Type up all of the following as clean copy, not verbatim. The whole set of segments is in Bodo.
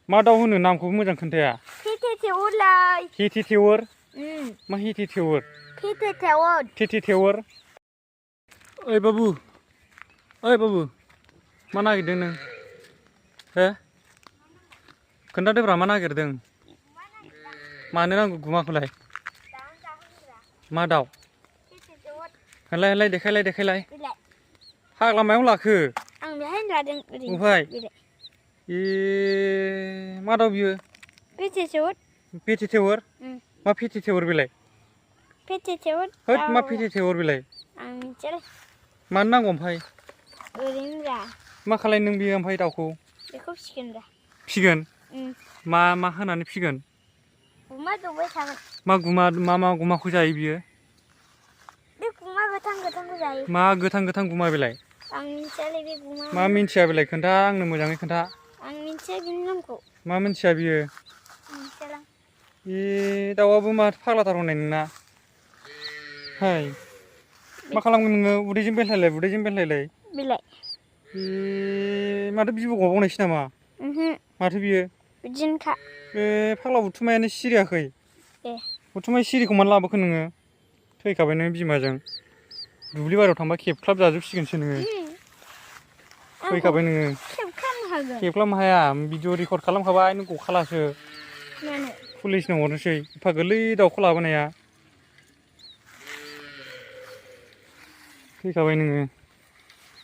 मा दाउ होनो नामखौबो मोजां खोन्थाया हिथिथिउरलाय हिथिथिउर मा हिथिथिउर हिथिथिउर ओइ बाबु मा नागिरदों नों हो खोन्थादोब्रा मा नागिरदों मानो नांगौ गुमाखौलाय मा दाउ होनलाय देखायलाय फाग्ला मायाव लाखो आं बेहायनो लादों ओमफ्राय ए मा दाउ बियो पेथिथेउर मा पेथिथेउर बेलाय होद मा पेथिथेउर बेलाय आं मिथियालै मानो नांगौ ओमफ्राय ओरैनो रा मा खालाय नों बियो ओमफ्राय दाउखौ बेखौ फिगोन मा होनानै फिगोन गुमा दौबाय थागोन मा गुमाखौ जायो बियो बे गुमा गोथांखौ जायो मा गोथां गुमा बेलाय आं मिथियालै बे गुमा मा मिन्थिया बेलाय खोन्था आंनो मोजाङै खोन्था आं मिथिया बिनि नामखौ मा मिन्थिया बियो मिथियालां ए दाउआबो माथो फाग्लाथार हनै नोंना हाय मा खालामगोन नोङो उदैजों बेलथायलाय बिलाइ ए माथो बिबु गावबावनायसो नामा माथो बियो बिदिनोखा बे फाग्ला बुथुमायानो सिरियाखै ए बुथुमाया सिरिखौ मानो लाबोखो नोङो थैखाबाय नों बिमाजों दुब्लि बारियाव थांबा खेबख्लाब जाजोबसिगोनसो नोङो थैखाबाय नोङो खेबख्लाबनो हाया भिडिअ रेकर्ड खालामखाबाय नों गखालासो पुलिसनो हरनोसै एफा गोरलै दाउखौ लाबोनाया थैखाबाय नोङो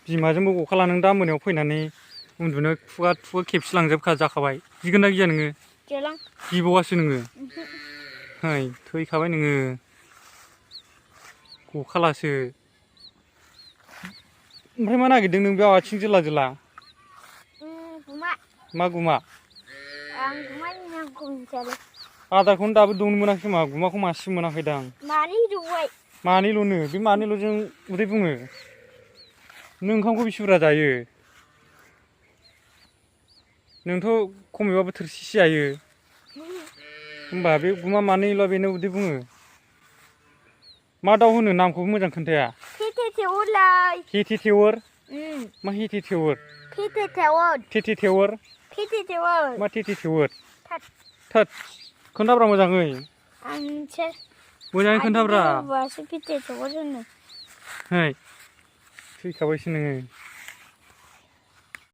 बिमाजोंबो गखाला नों दा मोनायाव फैनानै उन्दुनो खुगा खेबसिलांजोबखा जाखाबाय गिगोन ना गिया नोङो गिबावासो नोङो है थैखाबाय नोङो गखालासो ओमफ्राय मा नागिरदों नों बेयाव आथिं जोला मा गुमा आं गुमानि नामखौ मिथियालै आदारखौनो दाबो दौनो मोनाखै खोमा गुमाखौ मासेबो मोनाखैदां मानैल'नो बे मानैल'जों उदै बुङो नों ओंखामखौ बेसे बुरजा जायो नोंथ' खमैबाबो थोरसिसे जायो होमबा बे गुमा मानैल' बेनो उदै बुङो मा दाउ होनो नामखौबो मोजां खोन्थाया हिथिथिउर मा हिथिथिउर मा थिथिथिउर थोद खोन्थाब्रा मोजाङै आं मिथिया मोजाङै खोन्थाब्रा फिथिथिउर होनो है थैखाबायसो नोङो